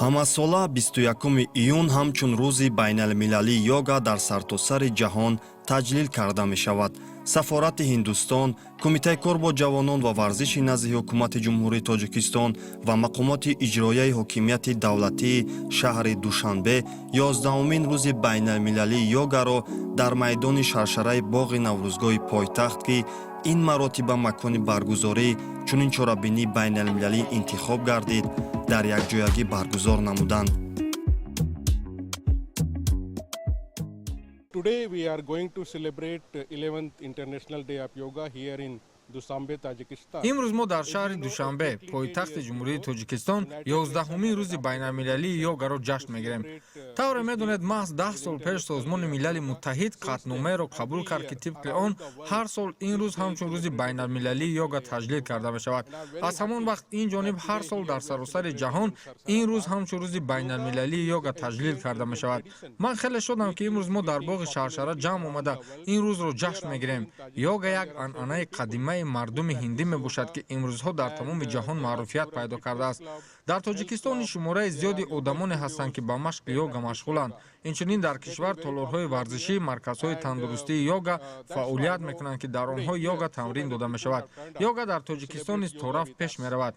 Ҳамасола 21 июн ҳамчун рӯзи байналмилалии йога дар сартосари ҷаҳон таҷлил карда мешавад. Сафорати Ҳиндустон, Кумитаи кор бо ҷавонон ва варзиши назди Ҳукумати Ҷумҳурии Тоҷикистон ва мақомоти иҷроияи ҳокимияти давлатии шаҳри Душанбе 11-умин рӯзи байналмилалии йогаро дар майдони шаршараи боғи Наврӯзгоҳи пойтахт, ки ин маротиба макони баргузории чунин чорабинии байналмилалӣ интихоб гардид, дар якҷоягӣ баргузор намуданд. Today we are going to celebrate 11th International Day of Yoga here in Dushanbe, Tajikistan. Имрӯз мо дар шаҳри Душанбе, пойтахти Ҷумҳурии Тоҷикистон, 11-умин рӯзи байналмилалии йогаро ҷашн мегирем. Тавре медонед, маҳз 10 сол пеш Созмони Милали Муттаҳид қатъномаеро қабул кард, ки тибқи он ҳар сол ин рӯз ҳамчун рӯзи байналмилалии йога таҷлил карда мешавад. Аз ҳамон вақт ин ҷониб ҳар сол дар саросари ҷаҳон ин рӯз ҳамчун рӯзи байналмилалии йога таҷлил карда мешавад. Ман хеле шодам, ки имрӯз мо дар боғи шаршара ҷамъ омада, ин рӯзро ҷашн мегирем. Йога як анъанаи қадимаи мардуми ҳиндӣ мебошад, ки имрӯзҳо дар тамоми ҷаҳон маъруфият пайдо кардааст. Дар Тоҷикистон шумораи зиёди одамоне ҳастанд, ки ба машқи йога машғуланд. Инчунин дар кишвар толорҳои варзишӣ, марказҳои тандурустии йога фаъолият мекунанд, ки дар онҳо йога тамрин дода мешавад. Йога дар Тоҷикистон низ торафт пеш меравад.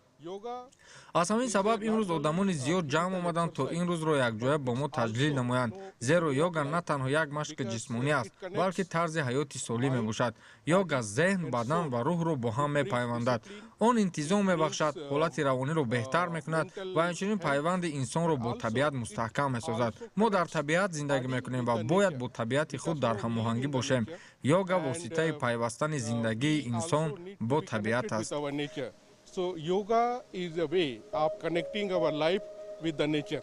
Аз ҳамин сабаб имрӯз одамони зиёд ҷамъ омаданд, то ин рӯзро якҷоя бо мо таҷлил намоянд, зеро йога на танҳо як машқи ҷисмонӣ аст, балки тарзи ҳаёти солим мебошад. Йога зеҳн, бадан ва рӯҳро бо ҳам мепайвандад. Он интизом мебахшад, ҳолати равониро беҳтар мекунад ва инчунин пайванди инсонро бо табиат мустаҳкам месозад. Мо дар табиат зиндагӣ мекунем ва бояд бо табиати худ дар ҳамоҳангӣ бошем. Йога воситаи пайвастани зиндагии инсон бо табиат аст. So yoga is a way of connecting our life with the nature.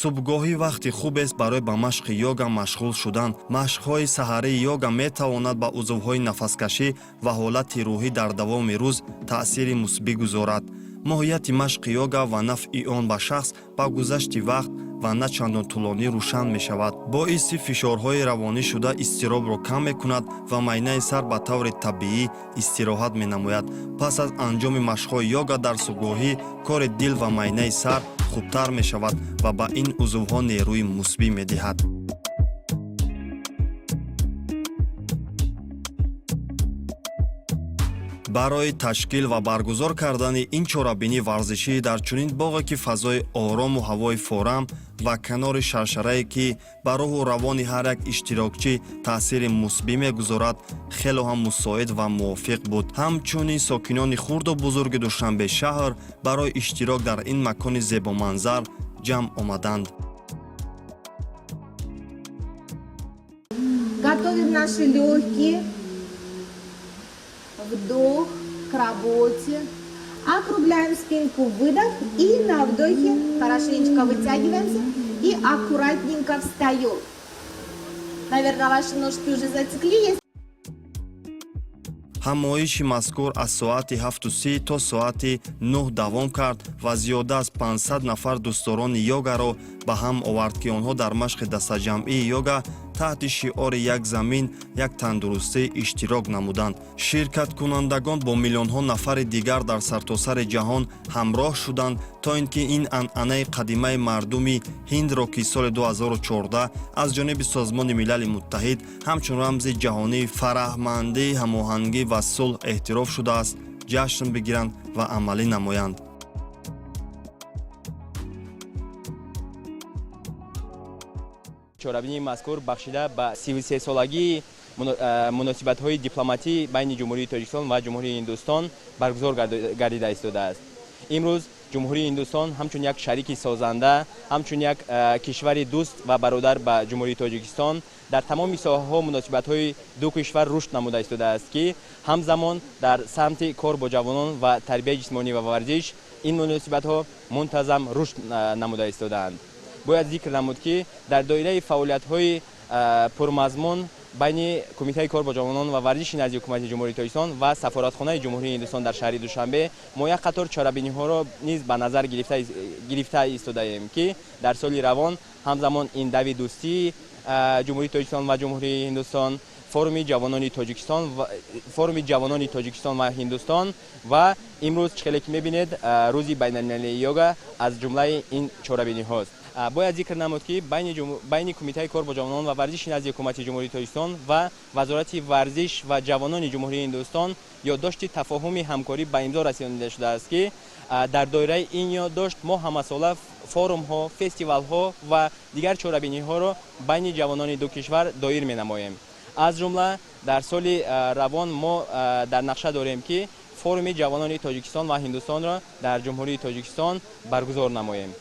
Субҳгоҳӣ вақти хубест барои ба машқи йога машғул шудан. Машқҳои саҳарии йога метавонад ба узвҳои нафаскашӣ ва ҳолати рӯҳӣ дар давоми рӯз таъсири мусбӣ гузорад. Моҳияти машқи йога ва нафъи он ба шахс ба гузашти вақт ва на чандон тӯлонӣ рӯшан мешавад. Боиси фишорҳои равонӣ шуда, изтиробро кам мекунад ва майнаи сар ба таври табиӣ истироҳат менамояд. Пас аз анҷоми машқҳои йога дар субҳгоҳӣ кори дил ва майнаи сар хубтар мешавад ва ба ин узвҳо нерӯи мусбӣ медиҳад. Барои ташкил ва баргузор кардани ин чорабинии варзишӣ дар чунин боғе, ки фазои орому ҳавои форам ва канори шаршарае, ки ба рӯҳу равони ҳар як иштирокчӣ таъсири мусбӣ мегузорад, хело ҳам мусоид ва мувофиқ буд. Ҳамчунин сокинони хурду бузурги Душанбе шаҳр барои иштирок дар ин макони зебоманзар ҷамъ омаданд. Готовим наши легкие. Вдох к работе. Округляем спинку, выдох. И на вдохе хорошенечко вытягиваемся и аккуратненько встаем. Наверное, ваши ножки уже затекли. Ҳамоиши мазкур аз соати 7:30 то соати 9 давом кард ва зиёда аз 500 нафар дӯстдорони йогаро ба ҳам овард, ки онҳо дар машқи дастаҷамъии йога таҳти шиори «Як замин, як тандурустӣ» иштирок намуданд. Ширкаткунандагон бо миллионҳо нафари дигар дар сартосари ҷаҳон ҳамроҳ шуданд, то ин ки ин анъанаи қадимаи мардуми ҳиндро, ки соли 2014 аз ҷониби Созмони Милали Муттаҳид ҳамчун рамзи ҷаҳонии фараҳмандӣ, ҳамоҳангӣ ва сулҳ эътироф шудааст, ҷашн бигиранд ва амалӣ намоянд. Чорабинии мазкур бахшида ба 33-солагии муносибатҳои дипломатӣ байни Ҷумҳурии Тоҷикистон ва Ҷумҳурии Ҳиндустон баргузор гардида истодааст. Имрӯз Ҷумҳурии Ҳиндустон ҳамчун як шарики созанда, ҳамчун як кишвари дӯст ва бародар ба Ҷумҳурии Тоҷикистон, дар тамоми соҳаҳо муносибатҳои ду кишвар рушд намуда истодааст, ки ҳамзамон дар самти кор бо ҷавонон ва тарбияи ҷисмонӣ ва варзиш. Ин муносибатҳо мунтазам рушд намуда истодаанд. Бояд зикр намуд, ки дар доираи фаъолиятҳои пурмазмун байни Кумитаи кор бо ҷавонон ва варзиши назди Ҳукумати Ҷумҳурии Тоҷикистон ва сафоратхонаи Ҷумҳурии Ҳиндустон дар шаҳри Душанбе мо як қатор чорабиниҳоро низ ба назар гирифта истодаем, ки дар соли равон ҳамзамон ин дави дӯстии Ҷумҳурии Тоҷикистон ва Ҷумҳурии Ҳиндустон, форуми ҷавонони Тоҷикистон ва Ҳиндустон ва имрӯз, чӣ хеле ки мебинед, Рӯзи байналмилалии йога аз ҷумлаи ин чорабиниҳост. Бояд зикр намуд, ки байни Кумитаи кор бо ҷавонон ва варзиши назди Ҳукумати Ҷумҳурии Тоҷикистон ва Вазорати варзиш ва ҷавонони Ҷумҳурии Ҳиндустон ёддошти тафоҳуми ҳамкорӣ ба имзо расонида шудааст, ки дар доираи ин ёддошт мо ҳамасола форумҳо, фестивалҳо ва дигар чорабиниҳоро байни ҷавонони ду кишвар доир менамоем. Аз ҷумла дар соли равон мо дар нақша дорем, ки форуми ҷавонони Тоҷикистон ва Ҳиндустонро дар Ҷумҳурии Тоҷикистон баргузор намоем.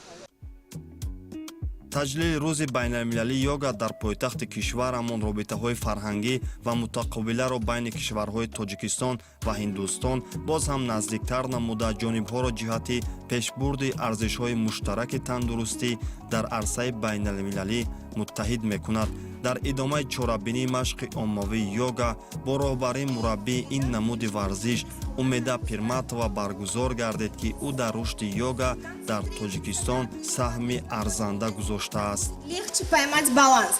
Таҷлили Рӯзи байналмилалии йога дар пойтахти кишварамон робитаҳои фарҳангӣ ва мутақобиларо байни кишварҳои Тоҷикистон ва Ҳиндустон боз ҳам наздиктар намуда, ҷонибҳоро ҷиҳати пешбурди арзишҳои муштараки тандурустӣ дар арсаи байналмилалӣ муттаҳид мекунад. Дар идомаи чорабинии машқи оммавии йога бо роҳбарии мураббии ин намуди варзиш Умеда Пирматова баргузор гардид, ки ӯ дар рушди йога дар Тоҷикистон саҳми арзанда гузоштааст. Легче поймать баланс.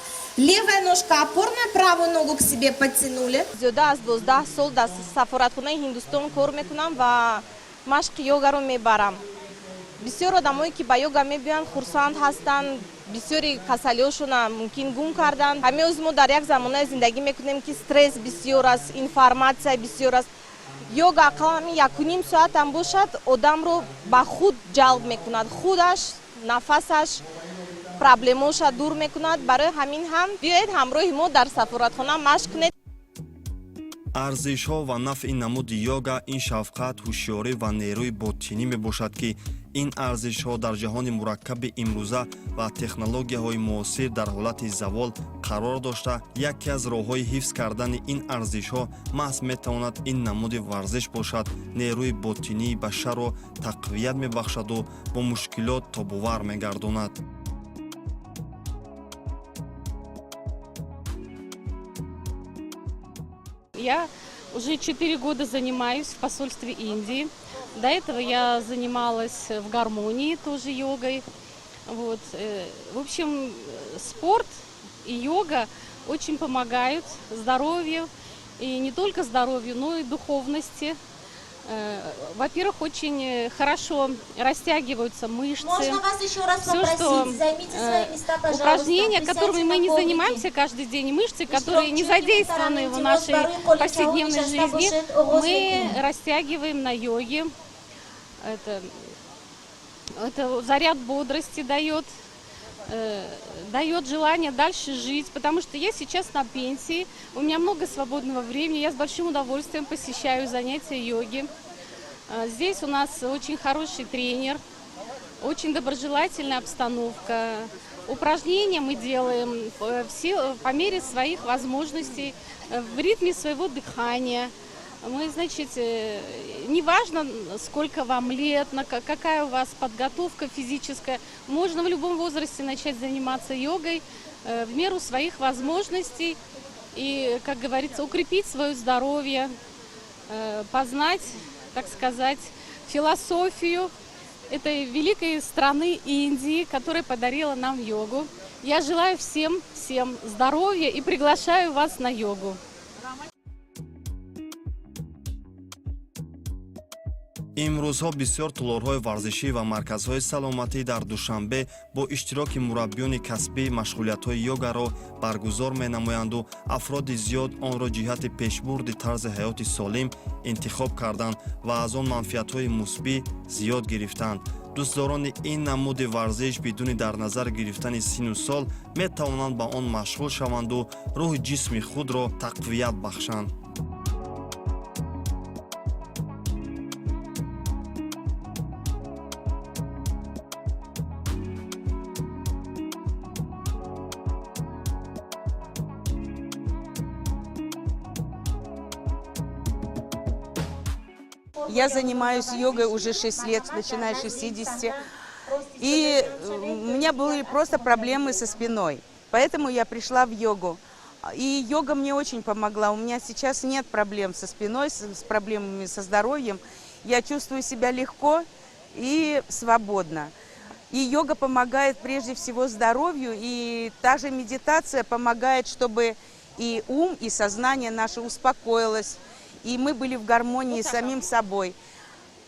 Левая ножка опорная, правую ногу к себе подтянули. Зиёда аз 12 сол дар сафоратхонаи Ҳиндустон кор мекунам ва машқи йогаро мебарам. Бисёр одамое, ки ба йога мебиёянд, хурсанд ҳастанд, бисёри касалиҳошона мумкин гум карданд. Ҳамин ҳозир мо дар як замонае зиндагӣ мекунем, ки стресс бисёр аст, информатсия бисёр аст. Йога ақаллан ҳамин якуним соатам бошад, одамро ба худ ҷалб мекунад, худаш, нафасаш, проблемаоша дур мекунад. Барои ҳамин ҳам биёед, ҳамроҳи мо дар сафоратхона машқ кунед. Арзишҳо ва нафъи намуди йога ин шафқат, ҳушёрӣ ва нерӯи ботинӣ мебошад, ки ин арзишҳо дар ҷаҳони мураккаби имрӯза ва технологияҳои муосир дар ҳолати завол қарор дошта, яке аз роҳҳои ҳифз кардани ин арзишҳо маҳз метавонад ин намуди варзиш бошад. Нерӯи ботинии башарро тақвият мебахшаду бо мушкилот тобовар мегардонад. Я уже 4 года занимаюсь в посольстве Индии. До этого я занималась в Гармонии тоже йогой. Вот. В общем, спорт и йога очень помогают здоровью. И не только здоровью, но и духовности. Во-первых, очень хорошо растягиваются мышцы. Можно вас еще раз Всё, попросить, что, займите свои места, пожалуйста. упражнения, которыми Присядьте мы на не коврике. занимаемся каждый день, мышцы, которые не Иштирокчиёни задействованы в муҳтарам, нашей илтимос, барои повседневной қолинчаҳо жизни, нишаста бошед, оғоз мы мекунем. растягиваем на йоге. Это заряд бодрости дает, дает желание дальше жить, потому что я сейчас на пенсии, у меня много свободного времени, я с большим удовольствием посещаю занятия йоги. Здесь у нас очень хороший тренер, очень доброжелательная обстановка. Упражнения мы делаем все по мере своих возможностей, в ритме своего дыхания. Мы, значит, неважно, сколько вам лет, какая у вас подготовка физическая, можно в любом возрасте начать заниматься йогой в меру своих возможностей и, как говорится, укрепить свое здоровье, познать, так сказать, философию этой великой страны Индии, которая подарила нам йогу. Я желаю всем, всем здоровья и приглашаю вас на йогу. Имрӯзҳо бисёр толорҳои варзишӣ ва марказҳои саломатӣ дар Душанбе бо иштироки мураббиёни касбӣ машғулиятҳои йогаро баргузор менамоянду афроди зиёд онро ҷиҳати пешбурди тарзи ҳаёти солим интихоб карданд ва аз он манфиатҳои мусбӣ зиёд гирифтанд. Дӯстдорони ин намуди варзиш бидуни дар назар гирифтани сину сол метавонанд ба он машғул шаванду рӯҳи ҷисми худро тақвият бахшанд. Я занимаюсь йогой уже 6 лет, начиная с 60. И у меня были просто проблемы со спиной. Поэтому я пришла в йогу. И йога мне очень помогла. У меня сейчас нет проблем со спиной, с проблемами со здоровьем. Я чувствую себя легко и свободно. И йога помогает прежде всего здоровью, и та же медитация помогает, чтобы и ум, и сознание наше успокоилось, и мы были в гармонии с самим собой.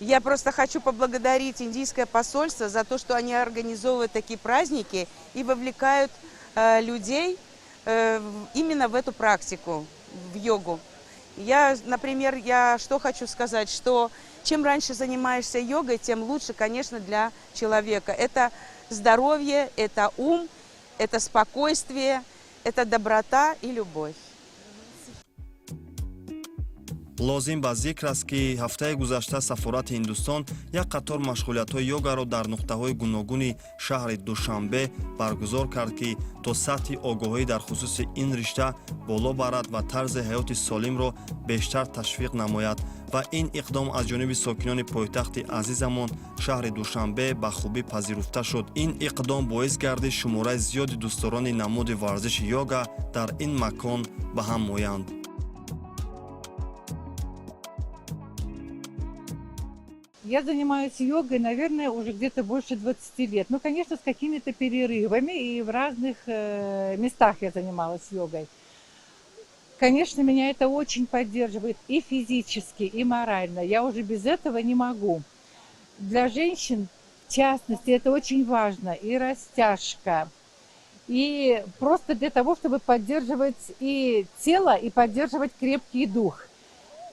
Я просто хочу поблагодарить индийское посольство за то, что они организовывают такие праздники и вовлекают людей именно в эту практику, в йогу. Я, например, я что хочу сказать, что чем раньше занимаешься йогой, тем лучше, конечно, для человека. Это здоровье, это ум, это спокойствие, это доброта и любовь. Лозим ба зикр аст, ки ҳафтаи гузашта сафорати Ҳиндустон як қатор машғулиятҳои йогаро дар нуқтаҳои гуногуни шаҳри Душанбе баргузор кард, ки то сатҳи огоҳӣ дар хусуси ин ришта боло барад ва тарзи ҳаёти солимро бештар ташвиқ намояд. Ва ин иқдом аз ҷониби сокинони пойтахти азизамон, шаҳри Душанбе, ба хубӣ пазируфта шуд. Ин иқдом боис гардид, шумораи зиёди дӯстдорони намуди варзиши йога дар ин макон ба ҳам оянд. Я занимаюсь йогой, наверное, уже где-то больше 20 лет. Ну, конечно, с какими-то перерывами, и в разных местах я занималась йогой. Конечно, меня это очень поддерживает и физически, и морально. Я уже без этого не могу. Для женщин, в частности, это очень важно. И растяжка, и просто для того, чтобы поддерживать и тело, и поддерживать крепкий дух.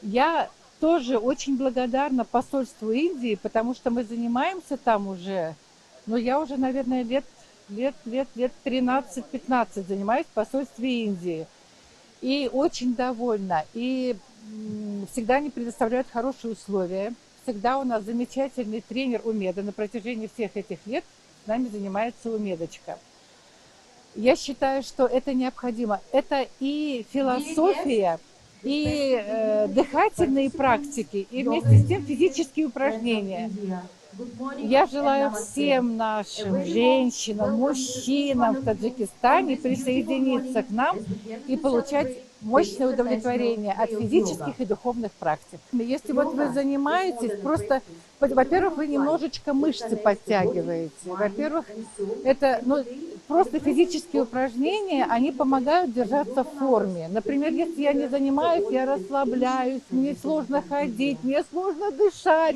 Я тоже очень благодарна посольству Индии, потому что мы занимаемся там уже, ну, я уже, наверное, лет 13-15 занимаюсь в посольстве Индии. И очень довольна. И всегда они предоставляют хорошие условия. Всегда у нас замечательный тренер Умеда. На протяжении всех этих лет с нами занимается Умедочка. Я считаю, что это необходимо. Это и философия, и дыхательные практики, и вместе с тем физические упражнения. Я желаю всем нашим женщинам, мужчинам в Таджикистане присоединиться к нам и получать мощное удовлетворение от физических и духовных практик. Если вот вы занимаетесь, просто, во-первых, вы немножечко мышцы подтягиваете. Во-первых, это, ну, просто физические упражнения, они помогают держаться в форме. Например, если я не занимаюсь, я расслабляюсь, мне сложно ходить, мне сложно дышать.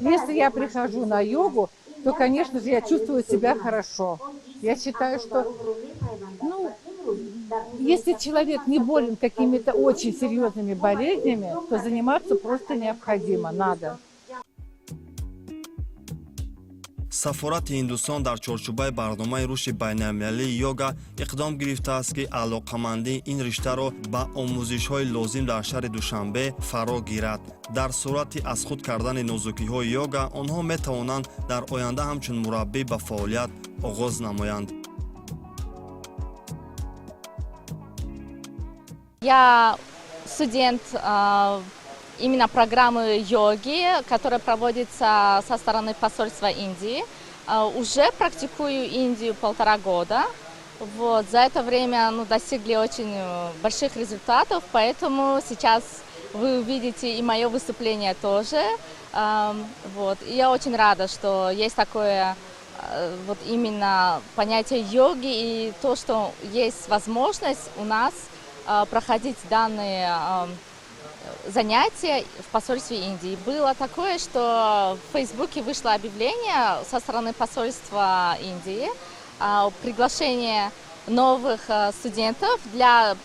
Если я прихожу на йогу, то, конечно же, я чувствую себя хорошо. Я считаю, что, ну, если человек не болен какими-то очень серьезными болезнями, то заниматься просто необходимо, надо. Сафорати Ҳиндустон дар чорчӯбаи барномаи рушди байналмилалии йога иқдом гирифтааст, ки алоқамандии ин риштаро ба омӯзишҳои лозим дар шаҳри Душанбе фаро гирад. Дар сурати аз худ кардани нозукиҳои йога, онҳо метавонанд дар оянда ҳамчун мураббӣ ба фаъолият оғоз намоянд. Я студент именно программы йоги, которая проводится со стороны посольства Индии. Уже практикую Индию 1,5 года. Вот, за это время, ну, достигли очень больших результатов, поэтому сейчас вы увидите и мое выступление тоже. Вот. И я очень рада, что есть такое вот именно понятие йоги и то, что есть возможность у нас проходить данные занятия в посольстве Индии. Было такое, что в Фейсбуке вышло объявление со стороны посольства Индии, приглашение новых студентов для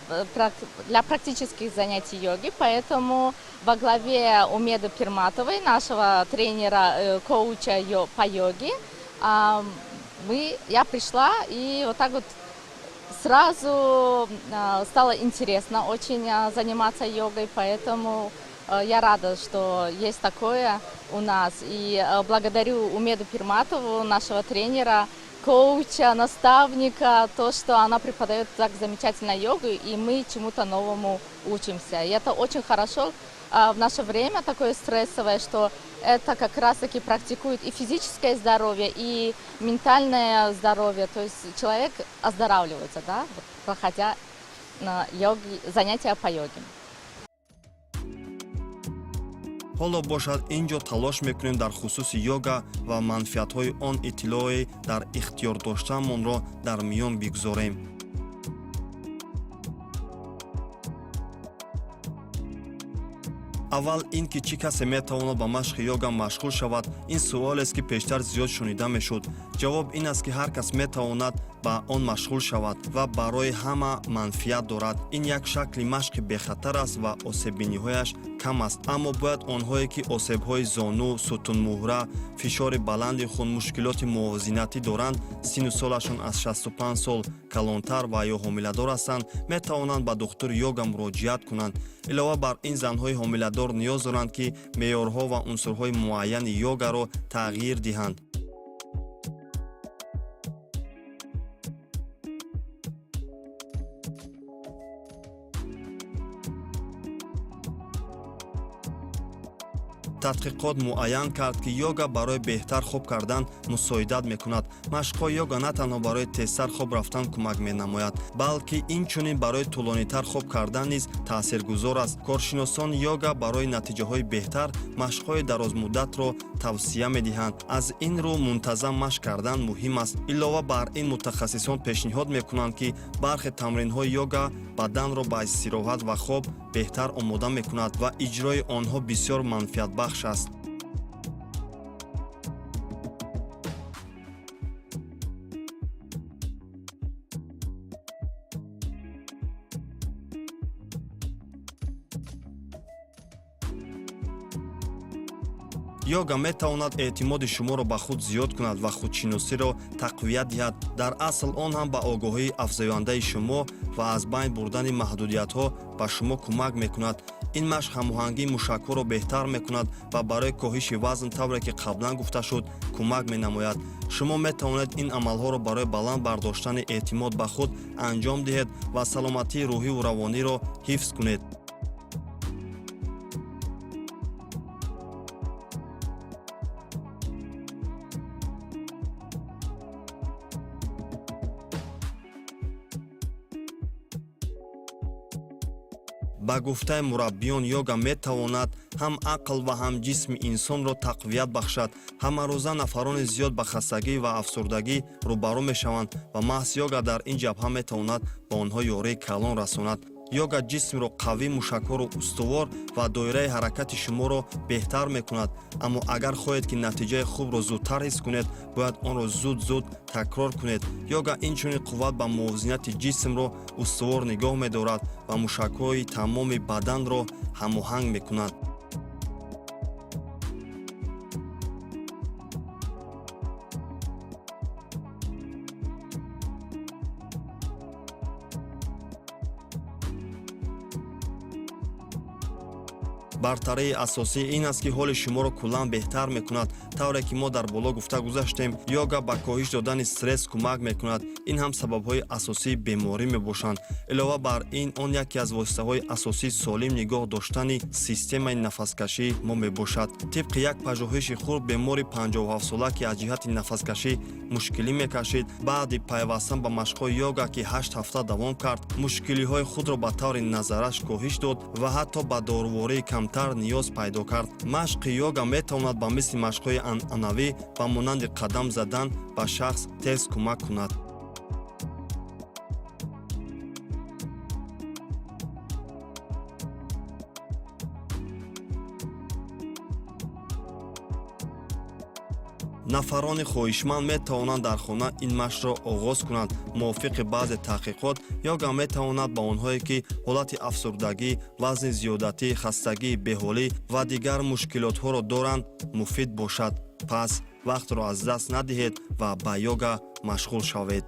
практических занятий йоги, поэтому во главе Умеды Пирматовой, нашего тренера, коуча по йоге, я пришла, и вот так вот сразу стало интересно очень заниматься йогой, поэтому я рада, что есть такое у нас. И благодарю Умеду Пирматову, нашего тренера, Коуча, наставника, то, что она преподает так замечательно йогу, и мы чему-то новому учимся. И это очень хорошо в наше время такое стрессовое, что это как раз-таки практикует и физическое здоровье, и ментальное здоровье. То есть человек оздоравливается, да, вот, проходя на йоги, занятия по йоге. Ҳоло бошад, ин ҷо талош мекунем дар хусуси йога ва манфиатҳои он иттилоъе дар ихтиёр доштаамонро дар миён бигузорем. Аввал ин ки чӣ касе метавонад ба машқи йога машғул шавад? Ин суолест, ки пештар зиёд шунида мешуд. Ҷавоб ин аст, ки ҳар кас метавонад ба он машғул шавад ва барои ҳама манфиат дорад. Ин як шакли машқи бехатар аст ва осеббиниҳояш кам аст, аммо бояд онҳое, ки осебҳои зону, сутунмуҳра, фишори баланди хун, мушкилоти мувозинатӣ доранд, синну солашон аз 65 сол калонтар ва ё ҳомиладор ҳастанд, метавонанд ба духтури йога муроҷиат кунанд. Илова бар ин, занҳои ҳомиладор ниёз доранд, ки меъёрҳо ва унсурҳои муайяни йогаро тағйир диҳанд. Тадқиқот муайян кард, ки йога барои беҳтар хоб кардан мусоидат мекунад. Машқҳои йога на танҳо барои тезтар хоб рафтан кӯмак менамояд, балки инчунин барои тӯлонитар хоб кардан низ таъсиргузор аст. Коршиносони йога барои натиҷаҳои беҳтар машқҳои дарозмуддатро тавсия медиҳанд. Аз ин рӯ мунтазам машқ кардан муҳим аст. Илова бар ин, мутахассисон пешниҳод мекунанд, ки бархе тамринҳои йога баданро ба истироҳат ва хоб беҳтар омода мекунад ва иҷрои онҳо бисёр манфиатбахш аст. Йога метавонад эътимоди шуморо ба худ зиёд кунад ва худшиносиро тақвият диҳад. Дар асл, он ҳам ба огоҳии афзояндаи шумо ва аз байн бурдани маҳдудиятҳо ба шумо кӯмак мекунад. Ин машқ ҳамоҳангии мушакҳоро беҳтар мекунад ва барои коҳиши вазн, тавре ки қаблан гуфта шуд, кӯмак менамояд. Шумо метавонед ин амалҳоро барои баланд бардоштани эътимод ба худ анҷом диҳед ва саломатии рӯҳиву равониро ҳифз кунед. Ба гуфтаи мураббиён, йога метавонад ҳам ақл ва ҳам ҷисми инсонро тақвият бахшад. Ҳамарӯза нафарони зиёд ба хастагӣ ва афсурдагӣ рӯбарӯ мешаванд ва маҳз йога дар ин ҷабҳа метавонад ба онҳо ёрии калон расонад. Йога ҷисмро қавӣ, мушакҳоро устувор ва доираи ҳаракати шуморо беҳтар мекунад. Аммо агар хоҳед, ки натиҷаи хубро зудтар ҳис кунед, бояд онро зуд зуд такрор кунед. Йога инчунин қувват ба мувозинати ҷисмро устувор нигоҳ медорад ва мушакҳои тамоми баданро ҳамоҳанг мекунад. Бартарии асосӣ ин аст, ки ҳоли шуморо куллан беҳтар мекунад. Тавре ки мо дар боло гуфта гузаштем, йога ба коҳиш додани стресс кӯмак мекунад. Ин ҳам сабабҳои асосии беморӣ мебошанд. Илова бар ин, он яке аз воситаҳои асосии солим нигоҳ доштани системаи нафаскашии мо мебошад. Тибқи як пажӯҳиши хурд, бемори 57-сола, ки аз ҷиҳати нафаскашӣ мушкилӣ мекашид, баъди пайвастан ба машқҳои йога, ки 8 ҳафта давом кард, мушкилиҳои худро ба таври назаррас коҳиш дод ва ҳатто ба дорувории камтар ниёз пайдо кард. Машқи йога метавонад ба мисли машқҳои анъанавӣ, ба монанди қадам задан, ба шахс тез кӯмак кунад. Нафарони хоҳишманд метавонанд дар хона ин машқро оғоз кунанд. Мувофиқи баъзе таҳқиқот, йога метавонад ба онҳое, ки ҳолати афсурдагӣ, вазни зиёдатӣ, хастагӣ, беҳолӣ ва дигар мушкилотҳоро доранд, муфид бошад. Пас вақтро аз даст надиҳед ва ба йога машғул шавед.